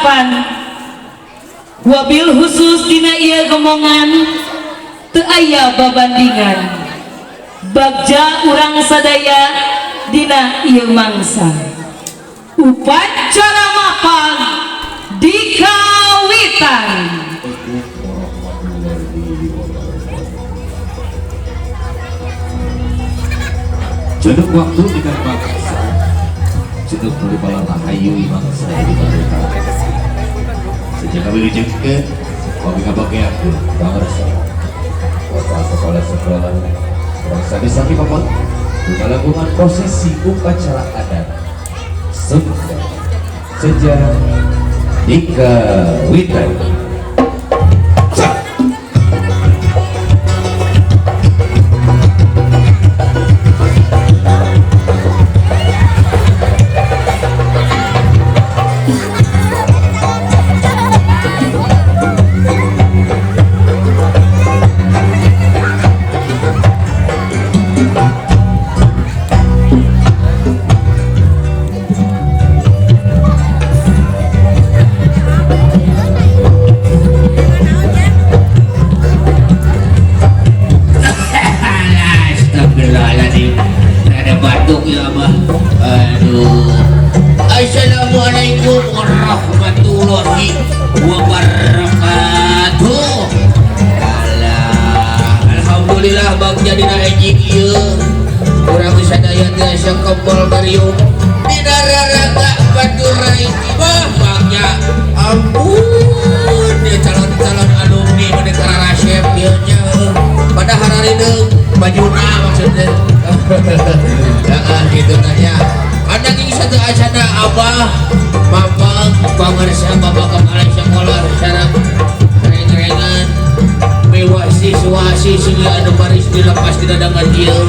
harapan wabil khusus dina ieu gemongan teu aya babandingan bagja urang sadaya dina ieu mangsa upacara mapag di kawitan. Jodoh waktu dengan bangsa, jodoh dari rahayu bangsa di mereka. Sejak kami dijengkel, kami kabagian bangsa. Bapak kepala sekolah, bangsa desa Bapak, melakukan prosesi upacara adat Sunda sejak di kawitan. Assalamualaikum warahmatullahi wabarakatuh. Alah, alhamdulillah bagja dina enjing ieu. Urang sadaya tiasa kempol bariung dina raraga batur mah bagja. Ampun, dia calon-calon alumni meni kararasep ieu nya. Pada hararideung bajuna maksudnya. Heeh, kitu tah nya. Ada king satu acana abah, mamang, pangarsa, bapak kepala sekolah, sareng reng-rengan, mewah siswa siswi anu baris dilepas di dadangan ieu.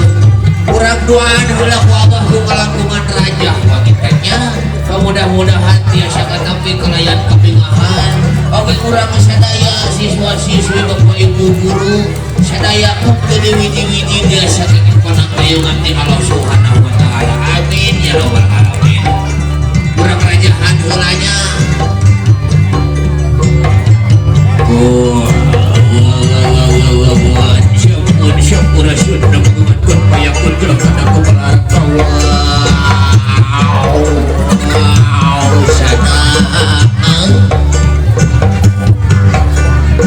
Urang duaan heula ku abah ku kalangkungan raja pangintennya. Mudah-mudahan tiasa katampi kalayan kapingahan. Oge urang sadaya siswa siswi bapak ibu guru sadaya mungkin diwiji-wiji tiasa kena payungan ti Allah Subhanahu wa taala. Amin ya rabbal alamin. Urang rajahan heulanya.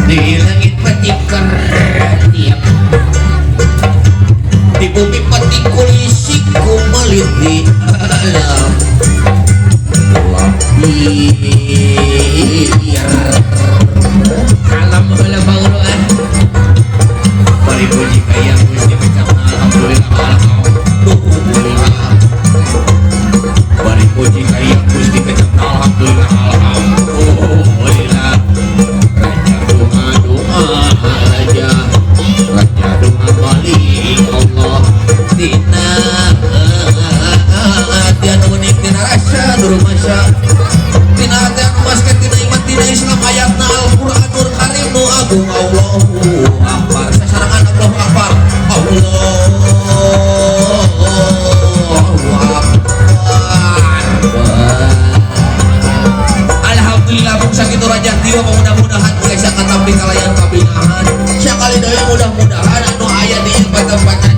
Di langit petikar tiap di bumi petik kulisiku meliti alam lahir alam heula bauruan bari puji ka yang Gusti kecapna alhamdulillah alhamdulillah bari puji ka yang Gusti kecapna alhamdulillah alhamdulillah raja doa doa raja raja doa balik Allah tina atian unik tina rasa durmasa tina atian basket tina iman tina Islam ayatna Al-Qur'anul Karim nu agung Allahu Akbar sasarangan Allahu Akbar Allahu Akbar. Alhamdulillah bangsa kitu raja tiwa mudah-mudahan tiasa katampi kalayan kabinahan sakali deui mudah-mudahan anu aya di patempatan